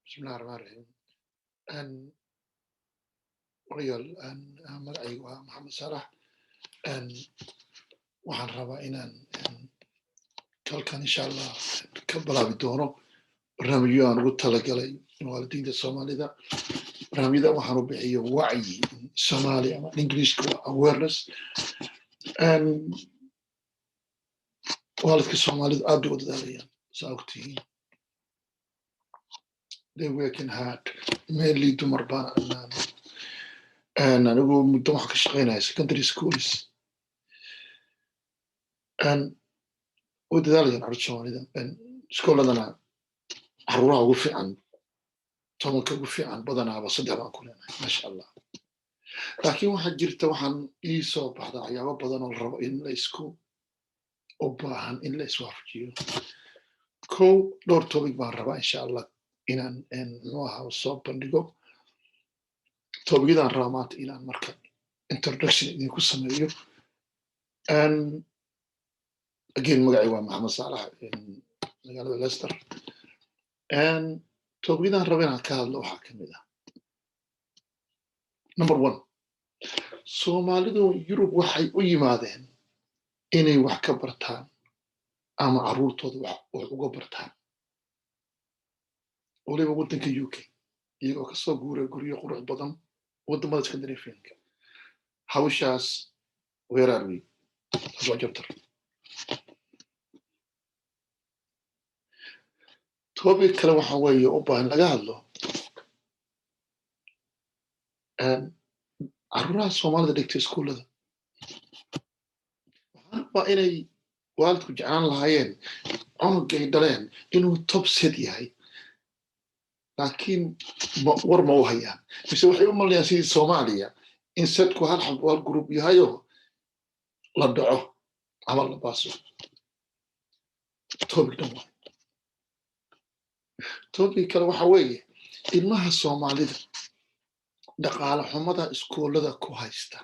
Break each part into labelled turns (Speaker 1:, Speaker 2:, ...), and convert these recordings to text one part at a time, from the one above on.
Speaker 1: Bismillahi raxmaan raxiim. Walayaal, magacaygu waa Maxamed Saalax. Waxaan rabaa inaan kalkan, insha Allah, ka bilaabi doono barnaamijyo aan ugu talagalay waalidiinta Soomaalida. Barnaamijyada waxaan u bixiyo wacyi Soomaali ama Englishka waa awareness. Waalidka Soomaalidu aad bay u dadaalayaan, saa ogtihiin. They working hard, mainly dumar baan aragnaa. Anigu muddo waxaan ka shaqeynaya secondary schools. Way dadaalayaan carruurta Soomaalida. Iskooladana caruuraha ugu fiican, 10-ka ugu fiican badanaaba saddex baan ku leenahay, maasha Allah. Laakiin waxaa jirta, waxaan ii soo baxda waxyaabo badan oo la rabo in la isku u baahan in la iswaafajiyo. Kow, dhowr topic baan rabaa, insha Allah, inaan, muxuu ahaa, soo bandhigo. Topicyadaan rabaa maanta inaan marka introduction idinku sameeyo. Again, magacay waa Maxamed Saalax, magaalada Leicester. Topicyadaan raba inaan ka hadlo waxaa kamid ah, number one, Soomaalidu Yurub waxay u yimaadeen inay wax ka bartaan ama carruurtooda wax uga bartaan, waliba waddanka UK, iyagoo kasoo guuray guryo qurux badan waddamada Scandinavianka. Hawshaas weeraar wey, taas waa chapter. Topic kale waxa weeye u baahan laga hadlo carruuraha Soomaalida dhigta iskuullada. Waxaan rabaa inay waalidku jeclaan lahaayeen cunugay dhaleen inuu top set yahay, laakiin war ma u hayaan, mise waxay u malayaan sidii Soomaaliya in setku hal xab, hal group yahayo, la dhaco ama la baaso. Topic dhan waay. Topic kale waxa weeye ilmaha Soomaalida dhaqaale xumada iskoolada ku haysta.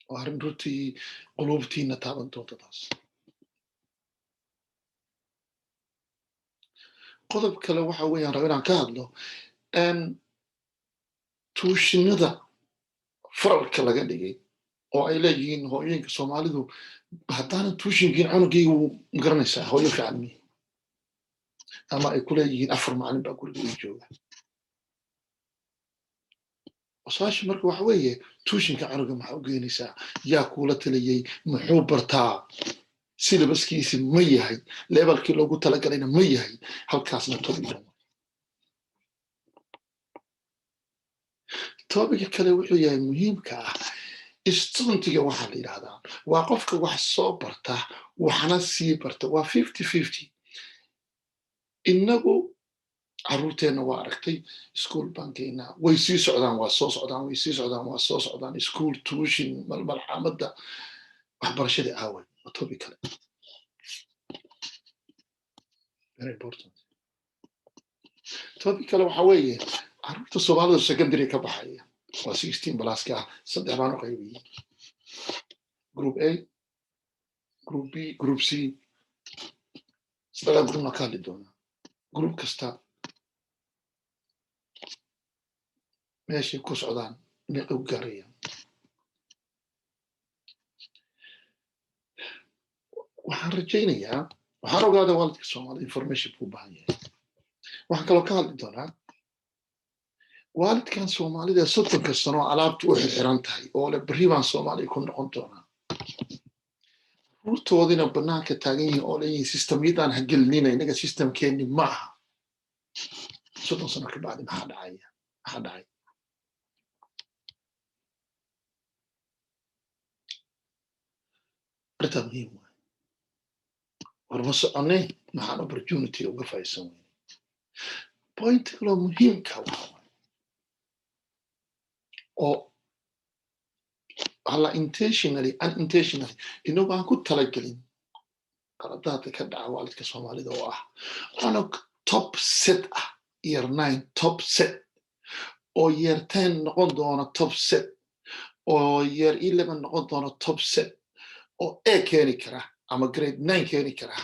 Speaker 1: Waa arrin runtii quluubtiina taaban doonta taas. Qodob kale waxa weeyaan raba inaan ka hadlo tuushinada faralka laga dhigay oo ay leeyihiin hooyooyinka Soomaalidu, haddaanan tuushinkiin cunugayga wuu magaranaysaa hooyo fiican mihi, ama ay ku leeyihiin afar macalin baa guriga ii jooga. Su-aasha marka waxa weeye, tuushinka cunuga maxaa u geenaysaa? Yaa kuula taliyey? Muxuu bartaa? Syllabuskiisi ma yahay levelkii loogu talagalayna ma yahay? Halkaasna topic dhan. Topica kale wuxuu yahay muhiimka ah, studentiga waxaa la yidhahdaa waa qofka wax soo barta, waxna sii barta, waa 50-50. Innagu carruurteenna waa aragtay, iskuol baan geynaa, way sii socdaan, waa soo socdaan, way sii socdaan, waa soo socdaan, iskuol, tuushin, malmalxaamadda, waxbarashadii aaway? Waa topic kale, very important. Topic kale waxa weeye carruurta Soomaalida secondary ka baxaya, waa 16 pluska ah. Saddex baan u qaybiyey: group A, group B, group C. Saddexdaa groupna ka hadli doonaa, group kasta meeshay ku socdaan, meeqay u gaarayaan. Waxaan rajaynayaa, waxaan ogaadaa waalidka Soomaalida information buu u baahan yahay. Waxaan kaloo ka hadli doonaa waalidkan Soomaalida 30-ka sano alaabtu u xirxiran tahay oo le berri baan Soomaaliya ku noqon doonaa, carruurtoodina banaanka taagan yihiin oo leeyihiin systemyadan ha gelinina, innaga systemkeenni ma aha. 30 sano ka bacdi maxaa dhacaya? Maxaa dhacay? Arrintaa muhiim waay. War ma soconne, maxaan opportunity uga faa'iidsan weyne? Point kaloo muhiimka waxa waay oo hala intentionally, unintentionally, inagu aan ku talagelin, qaladaadka ka dhaca waalidka Soomaalida oo ah cunug top set ah, year 9 top set, oo year 10 noqon doona top set, oo year 11 noqon doona top set, oo A keeni kara ama grade 9 keeni kara,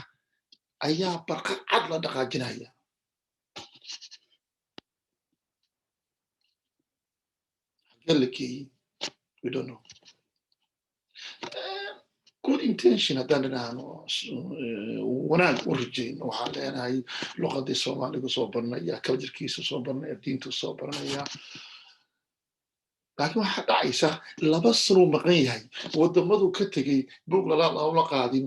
Speaker 1: ayaa barqa cad la dhaqaajinaya. Xaggee la geeyey? We don't know. Good intention haddaan idhaahno, wanaag u rajayno, waxaan leenahay luqadii Soomaaligu soo baranaya, culturekiisu soo baranaya, diintu soo baranaya. Laakiin waxaa dhacaysa 2 sanuu maqan yahay, waddamaduu ka tegey buug lala qaadin.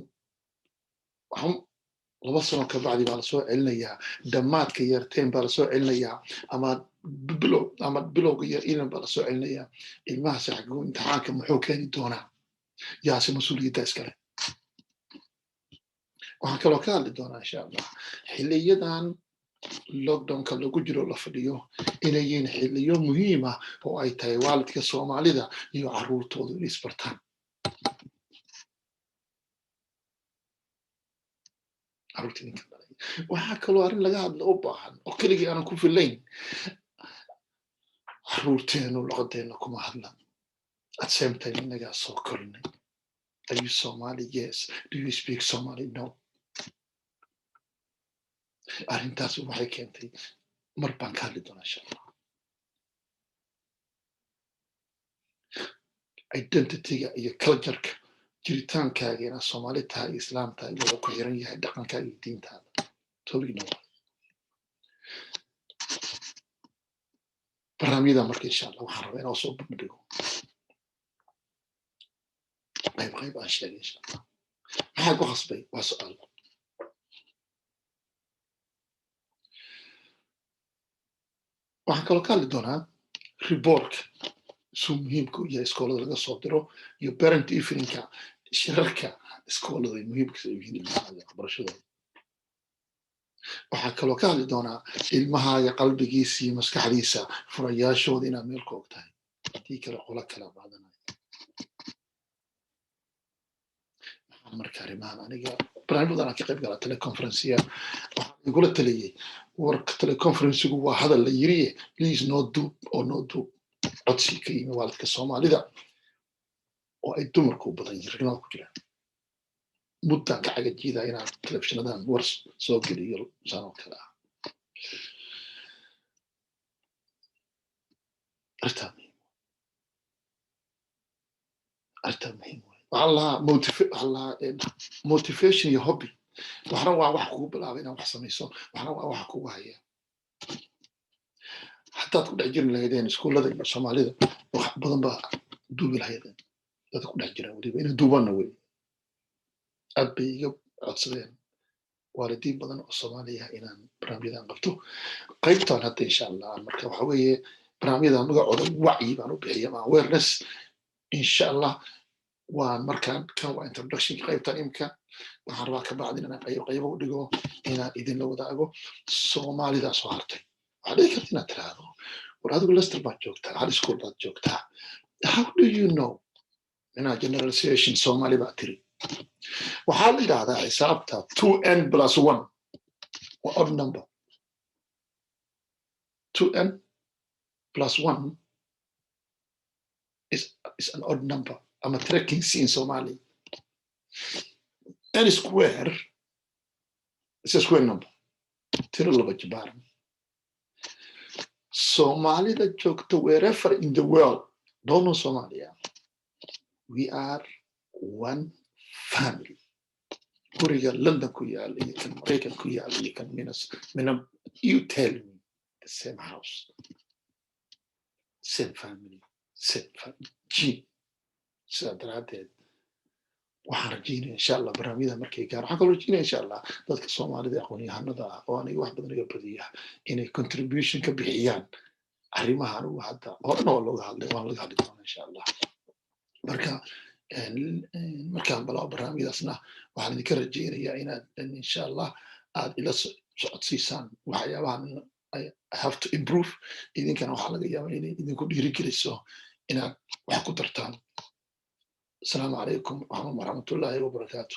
Speaker 1: 2 sano ka bacdi baa lasoo celinayaa, dhammaadka year 10 baa lasoo celinayaa, ama bilow ama bilowga year 11 baa lasoo celinayaa. Ilmahaasi xaguu imtixaanka muxuu keeni doonaa? Yaase mas-uuliyadda iskale? Waxaan kaloo ka hadli doonaa, insha Allah, xiliyadan lockdownka lagu jiro, la fadhiyo, inay yihiin xiliyo muhiim ah oo ay tahay waalidka Soomaalida iyo carruurtoodu inay isbartaan. Carruurta ninka dhalay. Waxaa kaloo arrin laga hadla u baahan oo keligii aanan ku filayn: carruurteenu luqadeenna kuma hadlan. At same time, innagaa soo korinay. Are you Somali? Yes. Do you speak Somali? No. Arrintaas waxay keentay mar baan ka hadli doonaa, insha Allah. Identityga iyo cultureka, jiritaankaaga inaad Soomaali tahay iyo Islaam tahay, wuxuu ku xiran yahay dhaqankaaga iyo diintaada. Tobigna waa barnaamijyada. Marka, insha Allah, waxaan rabaa inaan soo bandhigo qayb qayb aan sheegay, insha Allah. Maxaa ku khasbay? Waa su'aal. Waxaan kaloo ka hadli doonaa reportka suu muhiimka u yahay iskoolada laga soo diro iyo parent eveningka, shirarka iskoolada ay muhiimka u yihiin ilmaha waxbarashadooda. Waxaa kaloo ka hadli doonaa ilmahaaga qalbigiisa iyo maskaxdiisa furayaashooda inaad meel ku og tahay, haddii kale qolo kala qaadanayo. Maxaa marka arrimahan aniga barnaamij badan aan ka qayb galaa, teleconferencea waxaa igula taliyey: warka teleconferencegu waa hadal la yiriye, please noo duub oo noo duub. Codsi ka yimi waalidka Soomaalida oo ay dumarku u badan yihiin, ragna ku jiraan. Muddaan ka cagajiidaa inaan telefishinadan war soo geliyo saan oo kale ah. Arrintaa muhiim, arrintaa muhiim waay. Waxaa lahaa motivation iyo hobby. Waxna waa wax kugu bilaabay inaad wax samayso, waxna waa wax kugu haya. Haddaad ku dhex jiri lahaydeen iskuullada iyo Soomaalida, wax badan baa duubi lahaydeen. Dadka ku dhex jiraan weliba inay duubaanna wey. Aad bay iga codsadeen waalidiin badan oo Soomaaliya inaan barnaamijyadan qabto qaybtan hadda, insha Allah. Marka waxa weeye barnaamijyadan magacooda wacyi baan u bixiya ama awareness, insha Allah. Waan markaan kan waa introductionka qaybtan. Imka waxaan rabaa kabacdin inaan qayb qaybo u dhigo, inaan idinla wadaago. Soomaalidaa soo hartay, waxaa dhici karta inaad tiraahdo: "War, adigu Leicester baad joogtaa, hal school baad joogtaa, how do you know?" Inaa generalization, Soomaali baa tiri. Waxaa la yidhaahdaa xisaabta 2n plus 1 waa odd number. 2n plus 1 is an odd number ama tirakinsi in Somali. N square is a square number, tiro laba jibaaran. Soomaalida joogta wherever in the world, don't know Somalia, we are one family. Guriga London ku yaal iyo kan Maraykan ku yaal iyo kan minas mina, you tell me, the same house, same family, same family gene. Sidaa daraaddeed waxaan rajaynaya, insha Allah, barnaamijyada markay gaar. Waxaan kaloo rajaynaya, insha Allah, dadka Soomaalida aqoon-yahanada ah oo aniga wax badan iga badiya inay contribution ka bixiyaan arrimaha anigu hadda horena waa looga hadlay, waan laga hadli doonaa, insha Allah. Marka markaan balao barnaamijyadaasna, waxaan idinka rajaynayaa inaad, insha Allah, aad ila socodsiisaan waxyaabahan I have to improve. Idinkana waxaa laga yaabaa inay idinku dhiirigeliso inaad wax ku dartaan. Asalaamu calaykum waraxmatullaahi wabarakaatu.